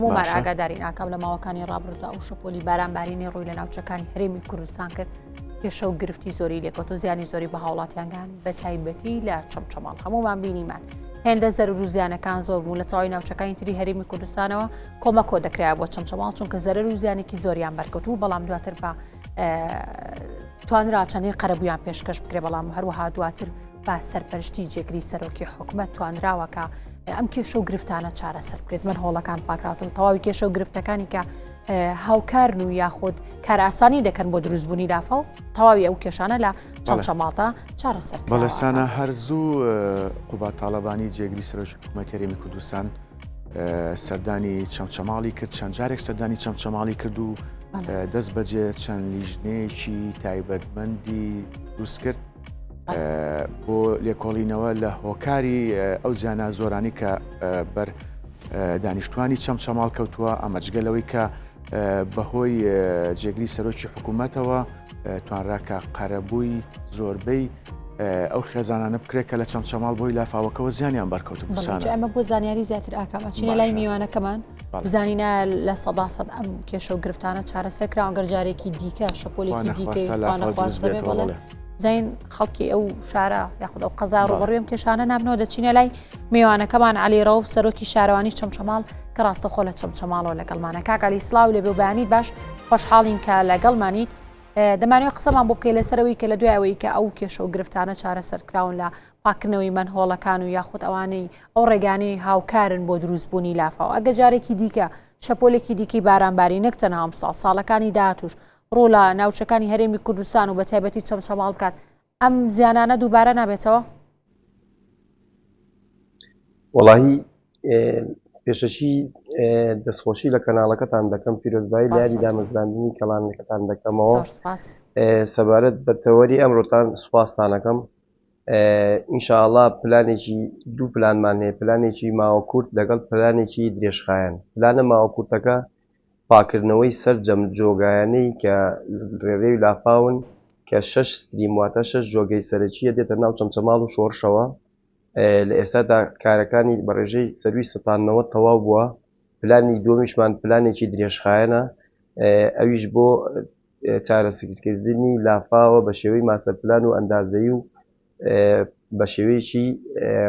هەموومان ئاگادارین ئاکام لە ماوەکانی ڕابردوودا ئەو شەپۆلی بارانبارینی ڕووی لە ناوچەکانی هەرێمی کوردستان کرد کێشە و گرفتی زۆری لێکەوت و زیانی زۆری بە هاوڵاتیانگان بە تایبەتی لە چەمچەماڵ هەمومان بینیمان هێندە زەرر و زیانەکان زۆر بوو لە تەواوی ناوچەکانی تری هەرێمی کوردستانەوە کۆمە کۆ دەکرا بۆ چەمچەماڵ چونکە زەرر و زیانێکی زۆریان بەرکەوت و بەڵام دواتر بە توانرا چەندین قەرەبوویان پێشکەش بکرێ بەڵام هەروەها دواتر بە سەرپەرشتی جێگری سەرۆکی حکومەت توانراوە کە ئەم کێشە و گرفتانە چارەسەر بکرێت من هۆڵەکان پاکراوەتەوە تەواوی کێشە و گرفتەکانی کە هاوکارن و یاخود کارئاسانی دەکەن بۆ دروستبوونی لافا و تەواوی ئەو کێشانە لە چەمچەماڵتا چارەسەر بەڵێسانە هەر زوو قوباد تاڵەبانی جێگری سەرۆکی حکوومەت هەرێمی کوردستان سەردانی چەمچەماڵی کرد چەند جارێک سەردانی چەمچەماڵی کرد و دەست بەجێ چەند لیژنەیەکی تایبەتمەندی دروست کرد بۆ لێکۆڵینەوە لە هۆکاری ئەو زیانە زۆرانی کە بەر دانیشتوانی چەمچەماڵ کەوتووە ئەمە جگە لەوەی کە بەهۆی جێگری سەرۆکی حکوومەتەوە توانرا کە قەرەبووی زۆربەی ئەو خێزانانە بکرێت کە لە چەمچەماڵ بۆی لافاوەکەەوە زیانیان بەرکەوت ئەمە بۆ زانیاری زیاتر ئاکام ئەچینە لای میوانەکەمان بزانینە 100% ئەم کێشە و گرفتانە چارەسەر کراوە گەر جارێکی دیکە شەپۆلێکی دیکەی زین خەڵکی ئەو شارە یاخود ئەو قەزا ڕوبەڕویم کێشانە نابنەوە دەچینە لای میوانەکەمان علی ڕەوف سەرۆکی شارەوانی چەمچەماڵ کە ڕاستەخۆ لە چەمچەماڵەوە لەگەڵمانە کاک علی سڵاو لێ بێ و بەیانیت باش خۆشحاڵین کە لەگەڵمانیت دەمانەوێت قسەمان بۆ بکەی لەسەرەوەی کە لە دوای ئەوەی کە ئەو کێشە و گرفتانە چارەسەر کراون لە پاکردنەوەی مەنهۆڵەکان و یاخود ئەوانەی ئەو ڕێگانەی هاوکارن بۆ دروستبوونی لافاو ئەگە جارێکی دیکە شەپۆلێکی دیکەی بارانباری نەک تەنها ئەمساڵ ساڵەکانی داهاتووش ڕوو لە ناوچەکانی هەرێمی کوردستان و بە تایبەتی چەمچەماڵ بکات ئەم زیانانە دووبارە نابێتەوە؟ وەڵاهی پێشەکی دەستخۆشی لە کەناڵەکەتان دەکەم پیرۆزبایی لە یادی دامەزراندنی کەڵانەکەتان دەکەمەوە سەبارەت بە تەوەری ئەمڕۆتان سوپاستانەکەم ئینشاءڵا پلانێکی دوو پلانمان هەیە پلانێکی ماوە کورت لەگەڵ پلانێکی درێژخایەن پلانە ماوە کورتەکە پاکردنەوەی سەرجەم جۆگایانەی کە ڕێڕەوی لافاون کە شەش stream واتە شەش جۆگەی سەرەکییە دێتە ناو چەمچەماڵ و شۆڕشەوە لە ئێستادا کارەکانی بە ڕێژەی سەرووی 90% تەواو بووە پلانی دووەمیشمان پلانێکی درێژخایەنە ئەویش بۆ چارەسەرکردنی لافاوە بە شێوەی ماستەر پلان و ئەندازەیی و بە شێوەیەکی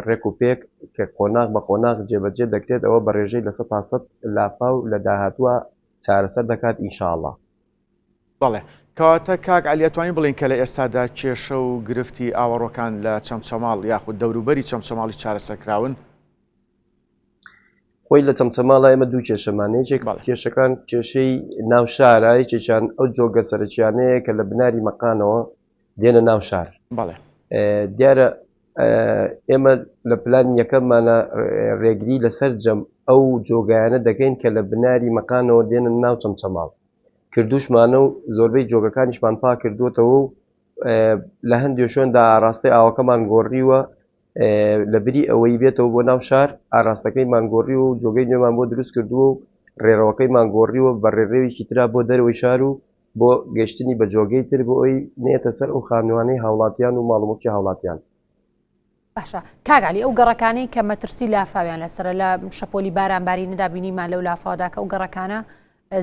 ڕێک و پێک کە قۆناغ بە قۆناغ جێبەجێ دەکرێت ئەوە بە ڕێژەی 100% لافاو لە داهاتووە چارەسەر دەکات ئینشاءاللە. بەڵێ. کەواتە کاک عەلی ئەتوانین بڵێین کە لە ئێستادا کێشە و گرفتی ئاوەڕۆکان لە چەمچەماڵ یاخود دەوروبەری چەمچەماڵیش چارەسەر کراون؟ خۆی لە چەمچەماڵە ئێمە دوو کێشەمان یەکێک کێشەکان کێشەی ناو شارە یەکێکیان ئەو جۆگە سەرەکیانەیە کە لە بناری مەقانەوە دێنە ناو شار بەڵێ دیارە ئێمە لە پلانی یەکەممانە ڕێگری لەسەر جەم ئەو جۆگایانە دەکەین کە لە بناری مەقانەوە دێنن ناو چەمچەماڵ کردوشمانە و زۆربەی جۆگەکانیشمان پاک کردووەتەوە و لە هەندێک شوێندا ئاراستەی ئاوەکەمان گۆڕیوە لە بری ئەوەی بێتەوە بۆ ناو شار ئاراستەکەیمان گۆڕیوە و جۆگەی نوێمان بۆ دروست کردووە و ڕێڕەوەکەیمان گۆڕیوە بە ڕێڕەوێکی ترا بۆ دەرەوەی شار و بۆ گەشتنی بە جۆگەی تر بۆ ئەوی نێتە سەر ئەو خانووانەی هاوڵاتیان و ماڵ و موڵکی هاوڵاتیان. باشە کاک عەلی ئەو گەڕەکانەی کە مەترسی لافاویان لەسەرە لە شەپۆلی بارانبارینەدا بینیمان لەو لافاودا کە ئەو گەڕەکانە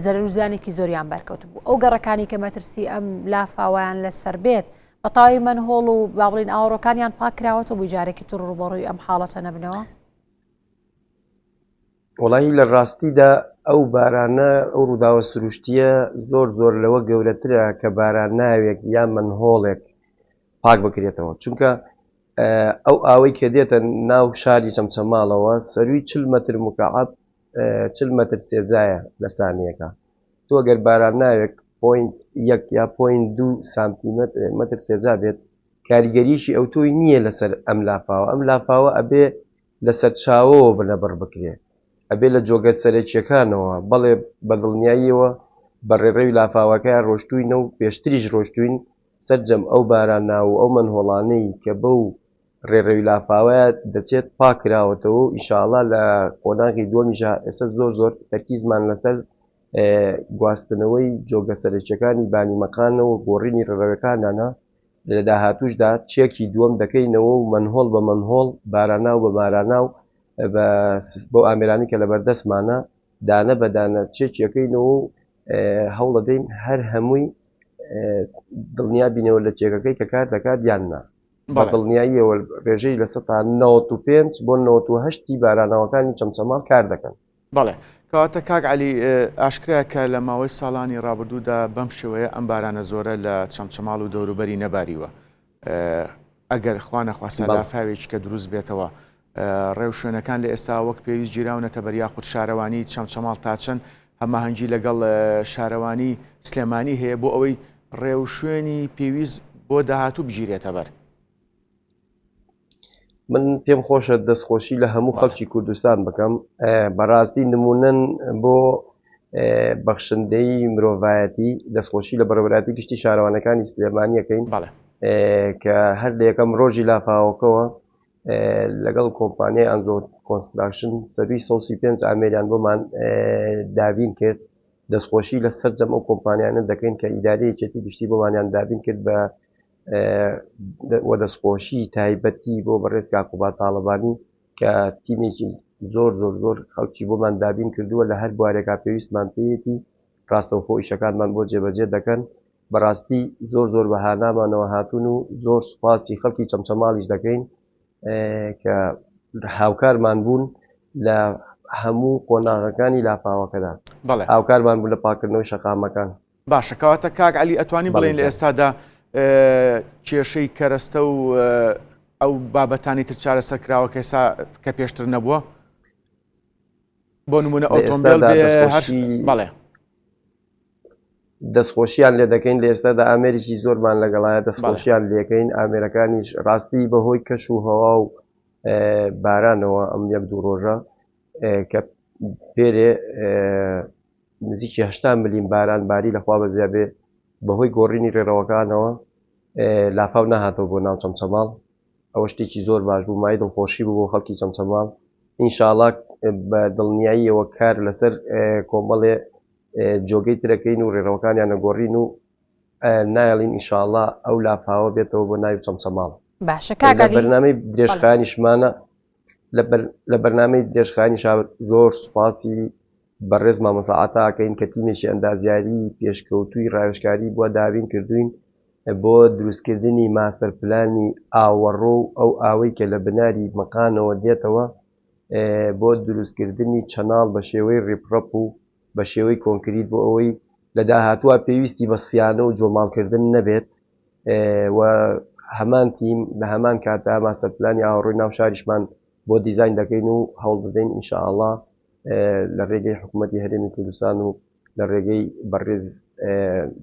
زەرەر و زیانێکی زۆریان بەرکەوتبوو ئەو گەڕەکانی کە مەترسی ئەم لافاویان لەسەر بێت بە تەواوی مەنهۆڵ و با بڵین ئاوەڕۆکانیان پاک کراوەتەوە بۆی جارێکی تر ڕووبەڕووی ئەم حاڵەتە نەبنەوە؟ وەڵاهی لە ڕاستیدا ئەو بارانە ئەو ڕووداوە سروشتییە زۆر زۆر لەوە گەورەترە کە باراناوێک یان مەنهۆڵێک پاک بکرێتەوە چونکە ئەو ئاوەی کە دێتە ناو شاری چەمچەماڵەوە سەروی چل مەتر مکعب چل مەتر سێجایە لە سانیەکە تۆ گەر باراناوێک point یەک یا point دوو سانتیمەتر مەتر سێجا بێت کاریگەریی ئەوتۆی نییە لەسەر ئەم لافاوە ئەم لافاوە ئەبێ لە سەرچاوەوە بنەبڕ بکرێ ئەبێ لە جۆگە سەرەکیەکانەوە بەڵێ بە دڵنیاییەوە بە ڕێڕەوی لافاوەکەیان ڕۆشتووینە و پێشتریش ڕۆشتووین سەرجەم ئەو باراناو و ئەو مەنهۆڵانەی کە بەو ڕێڕەوی لافاوەیە دەچێت پاک کراوەتەوە و ئینشاڵا لە قۆناغی دووەمیشا ئێستا زۆر زۆر تەرکیزمان لەسەر گواستنەوەی جۆگە سەرەکیەکانی بانی مەقانە و گۆڕینی ڕێڕەوەکانانە لە داهاتووشدا چێکی دووەم دەکەینەوە و مەنهۆڵ بە مەنهۆڵ، باراناو بە باراناو بەو ئامێرانەی کە لەبەردەستمانە. دانە بە دانە چێکیەکەینەوە و هەوڵەدەین هەر هەمووی دڵنیا بینەوە لە چێکەکەی کە کار دەکات یان نا. بە دڵنیاییەوە ڕێژەی 95% بۆ 98 ی باراناوەکانی چەمچەماڵ کار دەکەن. بەڵێ. کەواتە کاک عەلی، ئاشکرایە کە لە ماوەی ساڵانی ڕابردوودا بەم شێوەیە ئەم بارانە زۆرە لە چەمچەماڵ و دەوروبەری نەباریوە. ئەگەر خوا نەخواستە لافاوێکی کە دروست بێتەوە، ڕێوشوێنەکان لە ئێستا وەک پێویست گیراونەتە بەر یاخود شارەوانی چەمچەماڵ تا چەند هەماهەنگی لەگەڵ شارەوانی سلێمانی هەیە بۆ ئەوەی ڕێوشوێنی پێویست بۆ داهاتوو بگیرێتە بەر؟ من پێم خۆشە دەستخۆشی لە هەموو خەڵکی کوردستان بکەم بەڕاستی نمونەن بۆ بەخشندەی مرۆڤایەتی دەستخۆشی لە بەڕێوەبەرایەتی گشتی شارەوانەکانی سلێمانیەکەین کە هەر لە یەکەم ڕۆژی لافاوەکەوە لەگەڵ کۆمپانیای ئەنزۆ کۆنستراکشن سەروی 135 ئامێریان بۆمان دابین کرد دەستخۆشی لە سەرجەم ئەو کۆمپانیانە دەکەین کە ئیداری یەکێتی گشتی بۆمانیان دابین کرد بە وە دەستخۆشی تایبەتی بۆ بەڕێز کاک قوباد تاڵەبانی کە تیمێکی زۆر زۆر زۆر خەڵکی بۆمان دابین کردووە لە هەر بوارێکا پێویستمان پێیەتی ڕاستەوخۆ ئیشەکانمان بۆ جێبەجێ دەکەن بەڕاستی زۆر زۆر بە هانامانەوە هاتوون و زۆر سوپاسی خەڵکی چەمچەماڵیش دەکەین کە هاوکارمان بوون لە هەموو قۆناغەکانی لافاوەکەدا هاوکارمان بوون لە پاکردنەوەی شەقامەکان. باشە کەواتە کاک عەلی ئەتوانین بڵێین لە ئێستادا کێشەی کەرەستە و ئەو بابەتانی تر چارەسەر کراوە کە ئێستا کە پێشتر نەبووە بۆ نمونە ئۆتۆمبیل بەڵێ دەستخۆشیان لێ دەکەین لە ئێستادا ئامێریی زۆرمان لەگەڵایە دەستخۆشیان لەکەین ئامێرەکانیش ڕاستی بەهۆی کەش و هەوا و بارانەوە ئەم یەک دوو ڕۆژە کە پێرێ نزیکی 80 ملیم باران باری لەخوا بەزیا بێ بەهۆی گۆڕینی ڕێڕەوەکانەوە لافاو نەهاتەوە بۆ ناو چەمچەماڵ ئەوە شتێکی زۆر باش بوو مای دڵخۆشی بوو بۆ خەڵکی چەمچەماڵ ئینشاڵا بە دڵنیاییەوە کار لەسەر کۆمەڵێ جۆگەی ترەکەین و ڕێڕەوەکانیان نەگۆڕین و نایەڵین ئینشاڵا ئەو لافاوە بێتەوە بۆ ناوی چەمچەماڵ باشە کاک عەلی بەرنامەی درێژخایەنیشمانە لە بەرنامەی درێژخایەنیشا زۆر سوپاسی بەڕێز مامۆستا عەتا ئەکەین کە تیمێکی ئەندازیاری پێشکەوتووی ڕاوێژکاری بووە دابین کردوین بۆ دروستکردنی ماستەر پلانی ئاوەڕۆ و ئەو ئاوەی کە لە بناری مەقانەوە دێتەوە بۆ دروستکردنی channel بە شێوەی riprap و بە شێوەی کۆنکریت بۆ ئەوەی لە داهاتووە پێویستی بە سیانە و جۆماڵکردن نەبێت و هەمان تیم لە هەمان کاتدا ماستەر پلانی ئاوەڕۆی ناو شاریشمان بۆ دیزاین دەکەین و هەوڵ دەدەین ئینشاءاللە لە ڕێگەی حکوومەتی هەرێمی کوردستان و لە ڕێگەی بەڕێز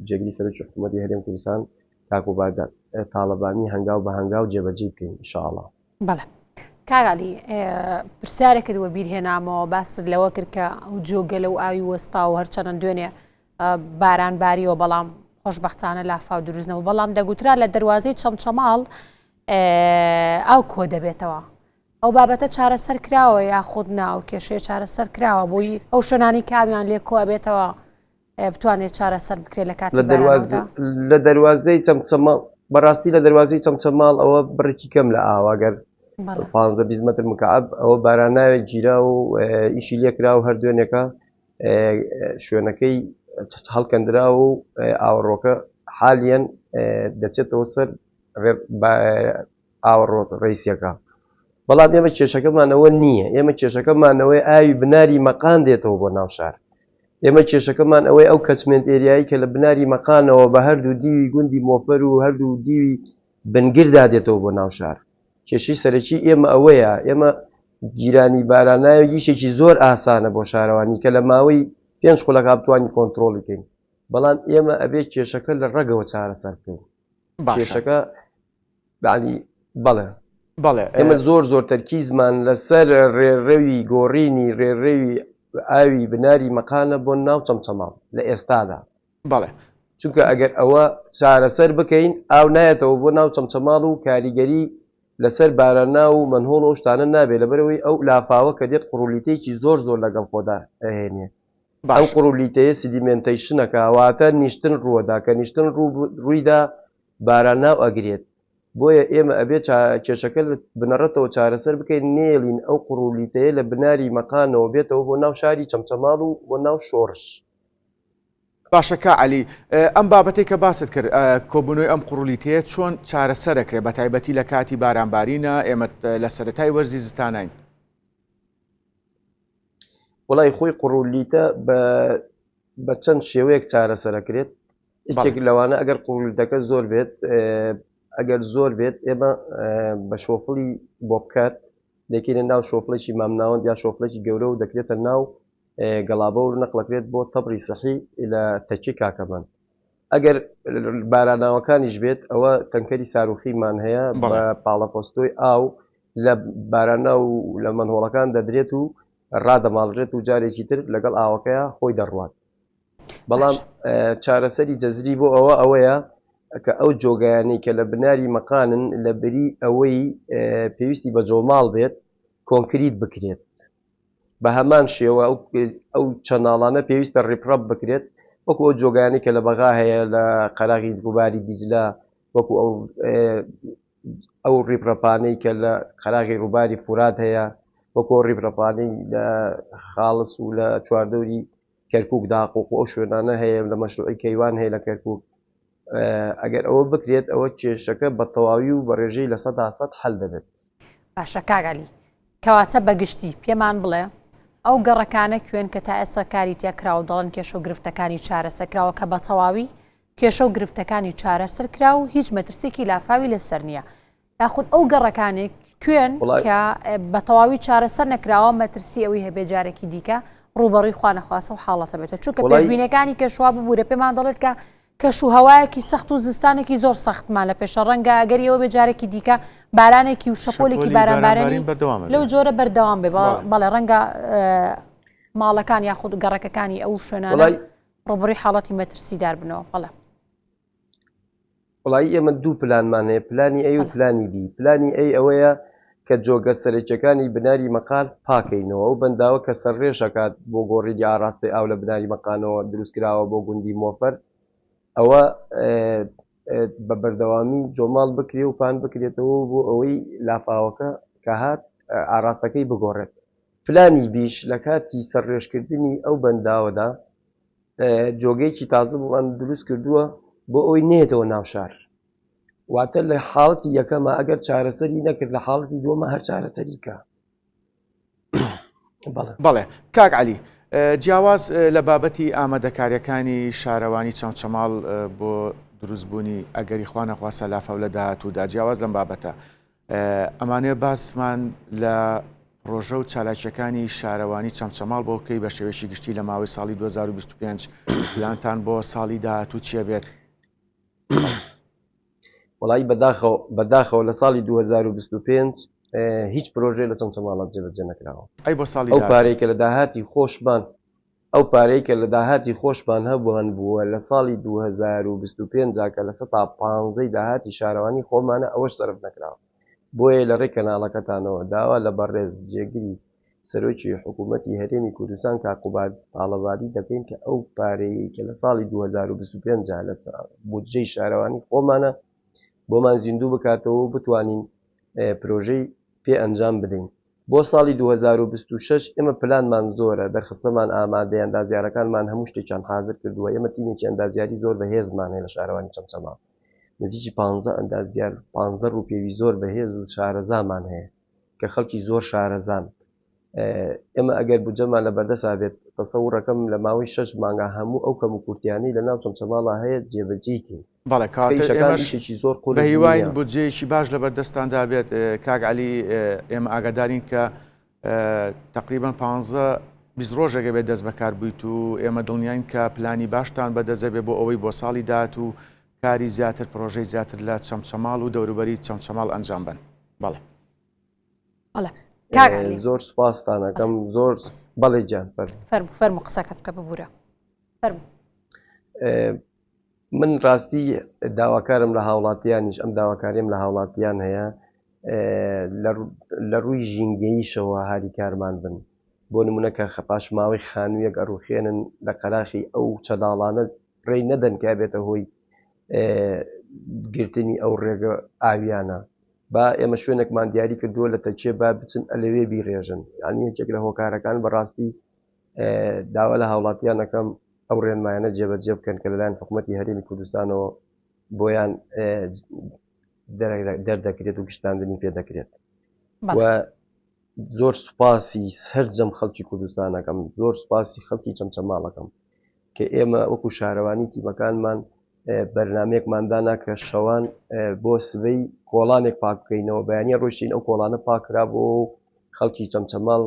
جێگری سەرۆکی حکوومەتی هەرێم کوردستان کاک قوباد تاڵەبانی هەنگاو بە هەنگاو جێبەجێ بکەین ئینشاءاللە. بەڵێ کاک عەلی پرسیارێکت وەبیر هێنامەوە باست لەوە کرد کە ئەو جۆگەلە و ئاوی وەستا و هەرچەنە دوێنێ باران باریەوە بەڵام خۆشببختانە لافاو دروست نەبوو بەڵام دەگوترا لە دەواازەی چەمچەماڵ ئاو کۆ دەبێتەوە ئەو بابەتە چارەسەر کراوە یاخود نا ئەو کێشەیە چارەسەر کراوە بۆی ئەو شوێنانی کاویان لێ کۆ ئەبێتەوە بتوانێت چارەسەر بکرێت لە کاتی لە دەروازەی چەمچەماڵ بەڕاستی لە دەروازەی چەمچەماڵ ئەوە بڕێکی کەم لە ئاوا گەر 15 20 متر مکعب ئەوە باراناوێک گیرا و ئیشی لێکرا و هەر دوێنێکە شوێنەکەی هەڵکەندرا و ئاوەڕۆکە حالیەن دەچێتەوە سەر ئاوەڕۆ ڕیسیەکە بەڵام ئێمە کێشەکەمانەوە نییە ئێمە کێشەکەمانەوەی ئاوی بناری مەقان دێتەوە بۆ ناو شار ئێمە کێشەکەمان ئەوەی ئەو catchment area ی کە لە بناری مەقانەوە بە هەردوو دیوی گوندی مۆفەر و هەردوو دیوی بنگردا دێتەوە بۆ ناو شار کێشەی سەرەکی ئێمە ئەوەیە ئێمە گیرانی باراناوێک ئیشێکی زۆر ئاسانە بۆ شارەوانی کە لە ماوەی پێنج خولەکا بتوانین کۆنترۆڵی کەین بەڵام ئێمە ئەبێ کێشەکە لە ڕەگەوە چارەسەر بکەین کێشەکە بەعلی بەڵێ بەڵێ ئێمە زۆر زۆر تەرکیزمان لەسەر ڕێڕەوی گۆڕینی ڕێڕەوی ئاوی بناری مەقانە بۆ ناو چەمچەماڵ لە ئێستادا بەڵێ. چونکە ئەگەر ئەوە چارەسەر بکەین ئاو نایەتەوە بۆ ناو چەمچەماڵ و کاریگەری لەسەر باراناو و مەنهۆڵ و ئەو شتانە نابێت لەبەرئەوەی ئەو لافاوە کە دێت قوڕولیتەیەکی زۆر زۆر لەگەڵ خۆدا ئەهێنێ ئەو باشە. قوڕولیتەیە sedimentation ەکە واتە نیشتن ڕووەدا کە نیشتن ڕوویدا باراناو ئەگرێت. بۆیە ئێمە ئەبێ کێشەکە لە بنەڕەتەوە چارەسەر بکەین نێڵین ئەو قوڕولیتەیە لە بناری مەقانەوە بێتەوە بۆ ناو شاری چەمچەماڵ و بۆ ناو شۆڕش. باشە کا عەلی ئەم بابەتەی کە باست کرد کۆبوونەوەی ئەم قوڕولیتەیە چۆن چارەسەرەکرێ بە تایبەتی لە کاتی بارانبارینە ئێمە لە سەرەتای وەرزی زستانین؟ وڵی خۆی قوڕولیتە بە چەند شێوەیەک چارەسەرەکرێت یەکێک لەوانە ئەگەر قوڕولیتەکە زۆر بێت ئەگەر زۆر بێت ئێمە بە شۆفڵی بۆبکات دەکەینە ناو شۆفڵێکی مامناوەند یا شۆفڵێکی گەورە و دەکرێتە ناو گەڵابە و نەقڵەکرێت بۆ تەبری سەحی لە تەکی کاکەمان ئەگەر باراناوەکانیش بێت ئەوە تەنکەری ساروخیمان هەیە بە پاڵەپۆستۆی ئاو لە باراناو و لە مەنهۆڵەکان دەدرێت و ڕادەماڵرێت و جارێکی تر لەگەڵ ئاوەکەیا خۆی دەڕوات. بەڵام چارەسەری جەزری بۆ ئەوە ئەوەیە کە ئەو جۆگایانەی کە لە بناری مەقانن لە بری ئەوەی پێویستی بە جۆماڵ بێت کۆنکریت بکرێت. بە هەمان شێوە ئەو چەناڵانە پێویستە ڕیپڕەپ بکرێت وەکو ئەو جۆگایانەی کە لە بەغا هەیە لە قەراغی ڕووباری دیجلە وەکو ئەو ئەو ڕیپڕەپانەی کە لە قەراغی ڕووباری فورات هەیە وەکو ئەو ڕیپڕەپانەی لە خاڵس و لە چواردەوری کەرکک داقۆق و ئەو شوێنانە هەیە لە مەشروعی کەیوان هەیە لە کەرکک ئەگەر ئەوە بکرێت ئەوە کێشەکە بە تەواوی و بە ڕێژەی 100% حل دەبێت. باشە کاک عەلی کەواتە بە گشتی پێمان بڵێ ئەو گەڕەکانە کوێن کە تا ئێستا کاری تیا کراوە دەڵێن کێشە و گرفتەکانی چارەسەر کراوە کە بە تەواوی کێشە و گرفتەکانی چارەسەر کرا و هیچ مەترسێکی لافاوی لەسەر نییە یاخود ئەو گەڕەکانێک کوێن کە بە تەواوی چارەسەر نەکراوە مەترسی ئەوەی هەبێ جارێکی دیکە ڕوبەڕووی خوانەخواستە و حاڵەتە بێتەوە چونکە پێشبینەکانی کەشوا ببوورە پێمان دەڵێت کە کەش و هەوایەکی سەخت و زستانێکی زۆر سەختمان لە پێشە ڕەنگە ئەگەری ئەوە بێ جارێکی دیکە بارانێکی و شەپۆلێکی بارانبارانی لەو جۆرە بەردەوام بێ بەڵێ ڕەنگە ماڵەکان یاخود گەڕەکەکانی ئەو شوێنانە ڕوبڕی حاڵەتی مەترسیدار بنەوە بەڵێ. وڵی ئێمە دوو پلانمان هەیە پلانی ئەی و پلانی بی پلانی ئەی ئەوەیە کە جۆگە سەرەکیەکانی بناری مەقال پاکەینەوە ئەو بەنداوە کە سەرڕێژ ئەکات بۆ گۆڕینی ئاڕاستەی ئاو لە بناری مەقانەوە دروستکراوە بۆ گوندی مۆفەر ئەوە بە بەردەوامی جۆماڵ بکرێ و پان بکرێتەوە بۆ ئەوەی لافاوەکە کە هات ئاراستەکەی بگۆڕێت پلانی بیش لە کاتی سەرڕێژکردنی ئەو بەنداوەدا جۆگەیەکی تازە بۆمان دروست کردووە بۆ ئەوەی نێتەوە ناو شار واتە لە حاڵەتی یەکەمە ئەگەر چارەسەری نەکرد لە حاڵەتی دووەمە هەر چارەسەری کە بەڵێ کاک عەلی جیاواز لە بابەتی ئامادەکاریەکانی شارەوانی چەمچەماڵ بۆ دروستبوونی ئەگەری خوانەخواستە لافاو لە داهاتوودا جیاواز لەم بابەتە ئەمانەوێ باسمان لە پرۆژە و چالاکیەکانی شارەوانی چەمچەماڵ بۆ بکەی بە شێوەیەکی گشتی لە ماوەی ساڵی 2025 پلانتان بۆ ساڵی داهاتوو چیە بێت؟ وەڵایی بەداخەوە بەداخەوە لە ساڵی 2025 هیچ پرۆژەی لە چەمچەماڵات جێبەجێ نەکراوە ئەی بۆ ساڵی ئەو پارەی کە لە داهاتی خۆشمان ئەو پارەی کە لە داهاتی خۆشمان هەبووان بووە لە ساڵی 2025 کە لە سەتا پانزەی داهاتی شارەوانی خۆمانە ئەوەش سەرف نەکراوە بۆیە لە ڕێی کەناڵەکەتانەوە داوا لە بەڕێز جێگری سەرۆکی حکوومەتی هەرێمی کوردستان کاک قوباد تاڵەبانی دەکەین کە ئەو پارەیەی کە لە ساڵی 2025 لە بودجەی شارەوانی خۆمانە بۆمان زیندوو بکاتەوە و بتوانین پرۆژەی پێ ئەنجام بدەین. بۆ ساڵی 2026 ئێمە پلانمان زۆرە، دەرخستەمان ئامادەیە، ئەندازیارەکانمان هەموو شتێکیان حازر کردووە، ئێمە تیمێکی ئەندازیاری زۆر بەهێزمان هەیە لە شارەوانی چەمچەماڵ، نزیکی پانزە ئەندازیار، پانزە ڕووپێوی زۆر بەهێز و شارەزامان هەیە. کە خەڵکی زۆر شارەزان ئێمە ئەگەر بودجەمان لە بەردەسا بێت تەسەوڕەکەم لە ماوەی شەش مانگا هەموو ئەو کەم و کورتیانەی لە ناو چەمچەماڵا هەیە جێبەجێی کەین بەڵێ کاتە ئێمەشێکی زۆر قورس بە هیواین بودجەیەکی باش لە بەردەستاندا بێت کاک عەلی ئێمە ئاگادارین کە تقریبا 15 20 ڕۆژێکە بێت دەست بەکار بوویت و ئێمە دڵنیاین کە پلانی باشتان بەدەستە بێ بۆ ئەوەی بۆ ساڵی داات و کاری زیاتر پرۆژەی زیاتر لە چەمچەماڵ و دەوروبەری چەمچەماڵ ئەنجام بن بەڵێ. بەڵێ کاک عەلی. زۆر سوپاستان ئەکەم زۆر بەڵێ گیان فەرموو. فەرموو فەرموو قسەکەت بکە ببورە فەرموو. من ڕاستی داواکارم لە هاوڵاتیانیش ئەم داواکاریم لە هاوڵاتیان هەیە لە ڕووی ژینگەییشەوە هاریکارمان بن بۆ نمونە کە پاشماوەی خانوویەک ئەڕوخێنن لە قەراخی ئەو چەداڵانە ڕێی نەدەن کە بێتە هۆی. گرتنی ئەو ڕێگە ئاویانە با ئێمە شوێنێکمان دیاری کردووە لە تەکیە با بچن ئەلەوێ بیڕێژن یعنی یەکێک لە هۆکارەکان بەڕاستی داوا لە هاوڵاتیان ئەکەم ئەو ڕێنمایانە جێبەجێ بکەن کە لەلایەن حکوومەتی هەرێمی کوردستانەوە بۆیان دەردەکرێت و گشتاندنی پێ دەکرێت و زۆر سوپاسی سەرجەم خەڵکی کوردستانەکەم زۆر سوپاسی خەڵکی چەمچەماڵەکەم کە ئێمە وەکو شارەوانی تیمەکانمان بەرنمەیەکمان دانا کە شەوان بۆ سبەی کۆڵانێک پاک بکەینەوە بەیانە ڕۆشتین ئەو کۆڵانە پاکرا بۆ خەڵکی چەمچەماڵ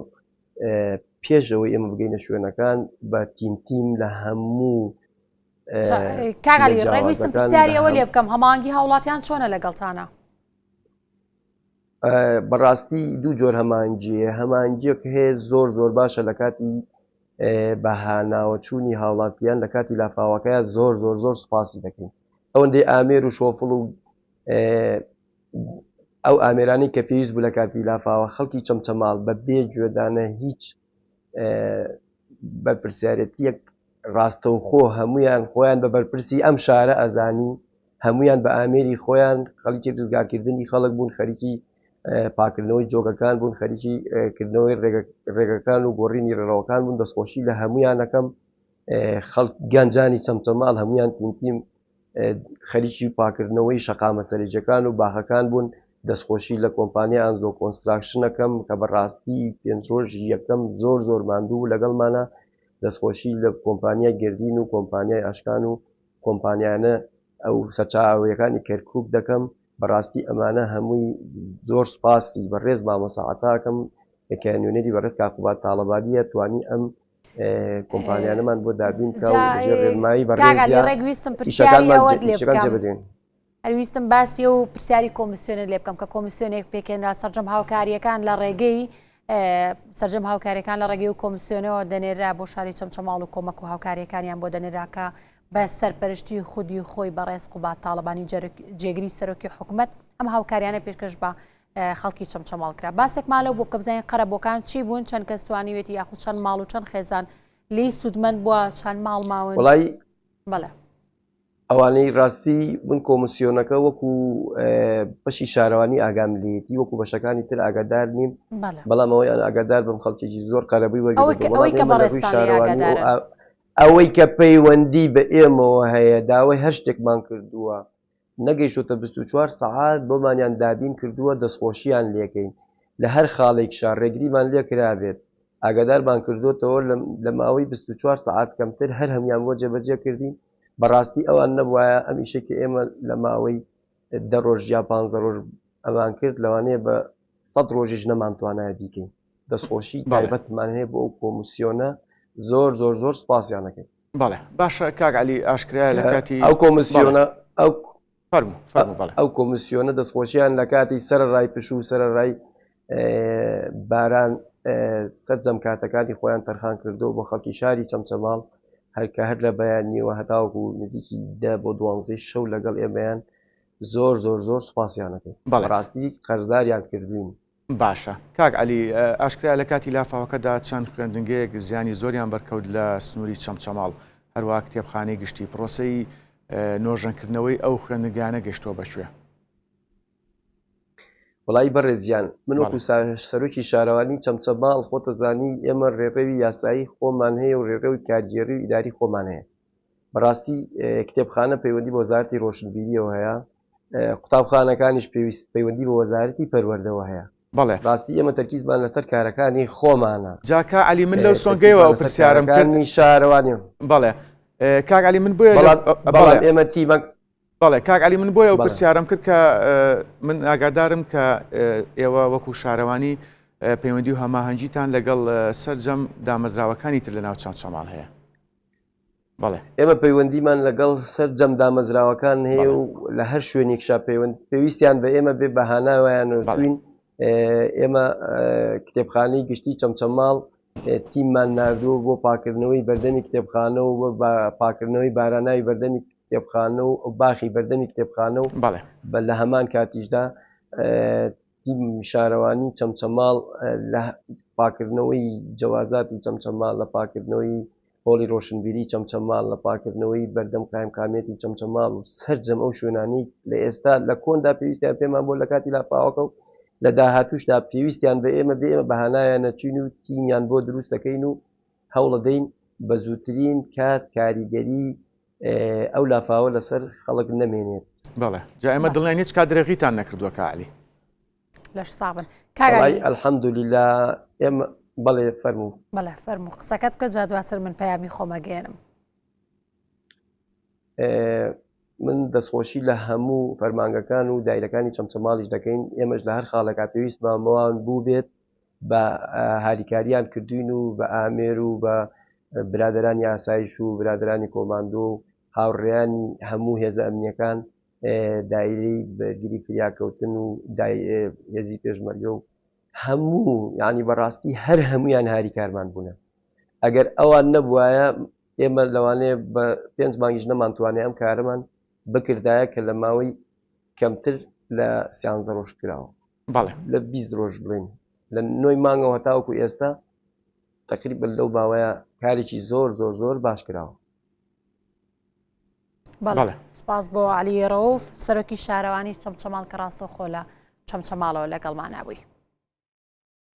پێش ئەوەی ئێمە بگەینە شوێنەکان بە تیم تیم لە هەموو کاک عەلی ڕێک ویستم پرسیاری ئەوە لێ بکەم هەماهەنگی هاوڵاتیان چۆنە لەگەڵتانە؟ بەڕاستی دوو جۆر هەمانگیە هەمانگیەک هەیە زۆر زۆر باشە لە کاتی بەهاناوەچوونی هاوڵاتیان لە کاتی لافاوەکەی زۆر زۆر زۆر سوپاسی دەکەین ئەوەندەی ئامێر و شۆفڵ و ئەو ئامێرانەی کە پێویست بوو لە کاتی لافاوە خەڵکی چەمچەماڵ بە بێ گوێدانە هیچ بەرپرسیارەتیەک ڕاستەوخۆ هەمویان خۆیان بە بەرپرسی ئەم شارە ئەزانی هەمویان بە ئامێری خۆیان خەڵکی ڕزگارکردنی خەڵک بوون خەریکی پاکردنەوەی جۆگەکان بوون خەریکی کردنەوەی ڕێگەکان و گۆڕینی ڕێڕەوەکان بوون دەستخۆشی لە هەمویانەکەم خەڵک گەنجانی چەمچەماڵ هەمویان تیم تیم خەریکی پاکردنەوەی شەقامە سەرەکیەکان و باخەکان بوون دەستخۆشی لە کۆمپانیا ئەنزۆ کۆنستراکشنەکەم کە بەڕاستی پێنج ڕۆژی یەکەم زۆر زۆر ماندوو بوو لەگەڵمانە دەستخۆشی لە کۆمپانیای گردین و کۆمپانیای ئاشکان و کۆمپانیانە ئەو سەرچاوەکانی کەرکک دەکەم بەڕاستی ئەمانە هەمووی زۆر سوپاسی بەڕێز مامۆستا عەتاکەم کە نوێنەری بەڕێز کاک قوباد تاڵەبانیە توانی ئەم کۆمپانیانەمان بۆ دابین بکا و لەژێر ڕێنمایی بەڕێزیا ڕێک ویستم پرسیاری ئەوەت لێ بکەم هەر ویستم باسی و پرسیاری کۆمیسیۆنت لێ بکەم کە کۆمیسیۆنێک پێکێنرا سەرجەم هاوکاریەکان لە ڕێگەی سەرجەم هاوکاریەکان لە ڕێگەی و کۆمیسیۆنەوە دەنێرا بۆ شاری چەمچەماڵ و کۆمەک و هاوکاریەکانیان بۆ دەنێرا کە بە سەرپەرشتی خودی خۆی بەڕێز قوباد تاڵەبانی جێگری سەرۆکی حکومەت ئەم هاوکاریانە پێشکەش بە خەڵکی چەمچەماڵ کرا. باسێکمان لەو بۆ بکە بزانین قەرەبووەکان چی بوون، چەند کەس توانیوێتی یاخود چەند ماڵ و چەند خێزان لێی سوودمەند بووە، چەند ماڵ ماون؟ وەڵای بەڵێ. ئەوانەی ڕاستی من کۆمسیۆنەکە وەکو بەشی شارەوانی ئاگام لێیەتی وەکو بەشەکانی تر ئاگادار نیم بەڵام ئەوەیان ئاگادار بم خەڵکێکی زۆر قەرەبووی وەرگرتووە ئەوەی کە بەڕێزتان لێی ئاگادارن. ئەوەی کە پەیوەندی بە ئێمەوە هەیە داوای هەر شتێکمان کردووە نەگەیشتۆتە 24 سەعات بۆمانیان دابین کردووە دەستخۆشیان لێکەین لە هەر خاڵێکشا ڕێگریمان لێکرابێت ئاگادارمان کردۆتەوە لە ماوەی 24 سەعات کەمتر هەر هەموان بۆ جێبەجێ کردین بەڕاستی ئەوان نەبوایە ئەم ئیشەی کە ئێمە لە ماوەی دە ڕۆژ یا پ ڕۆژ ئەمان کرد لەوانەیە بە سەد ڕۆژیش نەمانتوانایە بیکەین دەستخۆشی تایبەتمان هەیە بۆ ئەو کۆمیسیۆنە زۆر زۆر زۆر سپاسیانەکەین بەڵێ باشە کاک عەلی ئاشکرایە لە کاتی ئەو کۆمیسیۆنە ئەو فەرموو فەرموو بەڵێ ئەو کۆمیسیۆنە دەستخۆشیان لە کاتی سەرەڕای پشوو سەرەڕای باران سەرجەم کاتەکانی خۆیان تەرخان کردو بۆ خەڵکی شاری چەمچەماڵ هەرکە هەر لە بەیانیەوە هەتاوەکو نزیکی دە بۆ دوانزەی شەو لەگەڵ ئێمەیان زۆر زۆر زۆر سوپاسیانەکەین بەڕاستی قەرزاریان کردوین باشە کاک عەلی ئاشکرایە لە کاتی لافاوەکەدا چەند خوێندنگەیەک زیانی زۆریان بەرکەوت لە سنووری چەمچەماڵ، هەروەها کتێبخانەی گشتی، پرۆسەی نۆژەنکردنەوەی ئەو خوێندنگایانە گەشتووە بە کوێ؟ وەڵایی بەڕێز گیان من وەکو سەرۆکی شارەوانی چەمچەماڵ خۆتەزانی ئێمە ڕێڕەوی یاسایی خۆمان هەیە و ڕێڕەوی کارگێڕی و ئیداری خۆمان هەیە بەڕاستی کتێبخانە پەیوەندی بە وەزارەتی ڕۆشنبیریەوە هەیە قوتابخانەکانیش پێویست پەیوەندی بە وەزارەتی پەروەردەوە هەیە بەڵێ ڕاستی ئێمە تەرکیزمان لەسەر کارەکانی خۆمانە جا کا عەلی من لەو سۆنگەیەوە ئەو پرسیارم کرد شارەوانی بەڵێ کاک عەلی من بۆیە بەڵام ئێمە تیمەک بەڵێ کاک عەلی من بۆیە ئەو پرسیارم کرد کە من ئاگادارم کە ئێوە وەکو شارەوانی پەیوەندی و هەماهەنگیتان لەگەڵ سەرجەم دامەزراوەکانی تر لە ناو چەمچەماڵ هەیە. بەڵێ. ئێمە پەیوەندیمان لەگەڵ سەرجەم دامەزراوەکان هەیە و لە هەر شوێنێکشا پەیوەند پێویستیان بە ئێمە بێ بە هاناوەیانەوە چوین ئێمە کتێبخانەی گشتی چەمچەماڵ تیممان ناردووە بۆ پاکردنەوەی بەردەمی کتێبخانە و بۆ پاکردنەوەی باراناوی بەردەمی کتێبخانە و باخی بەردەمی کتێبخانە و بە لە هەمان کاتیشدا تیم شارەوانی چەمچەماڵ لە پاکردنەوەی جەوازاتی چەمچەماڵ لە پاکردنەوەی. هۆڵی ڕۆشنبیری چەمچەماڵ، لە پاککردنەوەی بەردەم قایمقامیەتی چەمچەماڵ و سەرجەم ئەو شوێنانەی لە ئێستا لە کۆندا پێویستیان پێمان بۆ لە کاتی لافاوەکە و لە داهاتووشدا پێویستیان بە ئێمە بێ ئێمە بە هانایان نەچین و تیمیان بۆ دروست دەکەین و هەوڵەدەین بە زووترین کات کاریگەری ئەو لافاوە لەسەر خەڵک نەمێنێت. بەڵێ جا ئێمە دڵنیاین هیچ کات درێغیتان نەکردووە کاک عەلی. لەش ساغ بن کاک عەلی. الحمدللە ئێمە بەڵێ فەرموو. بەڵێ فەرموو قسەکەت بکە جا دواتر من پەیامی خۆم ئەگەیەنم. من دەستخۆشی لە هەموو فەرمانگەکان و دایرەکانی چەمچەماڵیش دەکەین ئێمەش لە هەر خاڵێکا پێویستمان بەوان بوو بێت بە هاریکاریان کردوین و بە ئامێر و بە برادرانی ئاسایش و برادرانی کۆماندۆ و هاوڕێیانی هەموو هێزە ئەمنیەکان دایرەی بەرگری فریاکەوتن و هێزی پێشمەرگە و هەموو ینی بەڕاستی هەر هەمویان هاریکارمان بوونە ئەگەر ئەوان نەبوایە ئێمە لەوانەیە بە پێنج مانگیش نەمانتوانێ ئەم کارەمان بکردایە کە لە ماوەی کەمتر لە سیانزە ڕۆژ کراوە بەڵێ لە 20 ڕۆژ بڵین لە نۆی مانگەوە هەتاوەکو ئێستا تقریبا لەو باوەیە کارێکی زۆر زۆر زۆر باش کراوە. بەڵێ سپاس بۆ علی ڕەوف سەرۆکی شارەوانی چەمچەماڵ کە ڕاستەوخۆ لە چەمچەماڵەوە لەگەڵمانابووی.